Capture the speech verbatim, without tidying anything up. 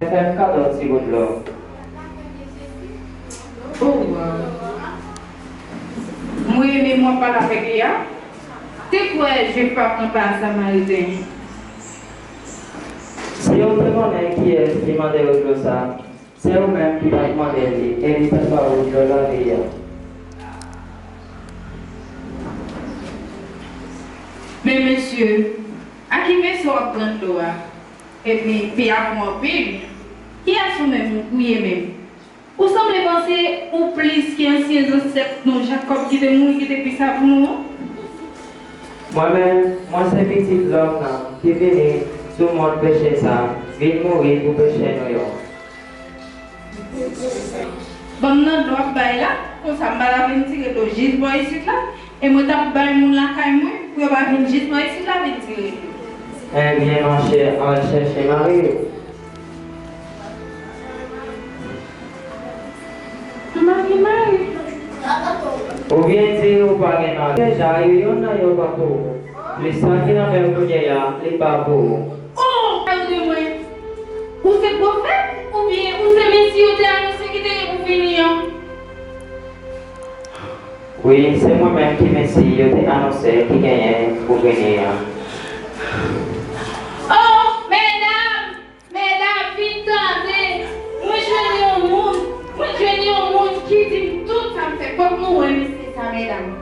Fè m kado yon ti gout dlo. Oh, wow. Mwen renmen mwen pale avèk li a. Te kwè Jef pa pran pa Samariten. Si w te konnen kiyès ki mande w dlo sa, se ou menm ki t ap mande li, e li t ap ba ou dlo lavi a. Men mesye, a ki mesye w ap pran dlo a? Epi, pi a fon anpil. Kiyès ou menm ou ye menm? Ou sanble panse ou plis ke ansyen zansèt nou Jakòb ki te mouri, ki te plis sa pou nou an? Mwen menm, mwen se pitit lòm nan ki vini sou mond peche sa, vin mouri pou peche nou yo. Ban m nan dlo w ap bay la, konsa m pa ta vin tire dlo jis bò isit la, e mwen t ap bay moun lakay mwen pou yo pa vin jis bò isit la vin tire dlo. Ebyen, monchè, al chèche mari w. Ou pa gen mari. Oubyen di ou pa gen mari. Deja, yo, yonn nan yo pa pou ou. Plis sa ki nan men w kounye a, li pa pou ou. Oh! Pale de mwen. Ou se pwofèt? Oubyen ou se Mesi yo te anonse ki te gen pou vini an? Wi, se mwen menm ki Mesi yo te anonse ki genyen pou vini an. Oh, medam! Medam, vin tande! Mwen jwenn yon moun, mwen jwenn yon moun ki di m tout sa m fè. Fòk nou wè mesye sa, medam.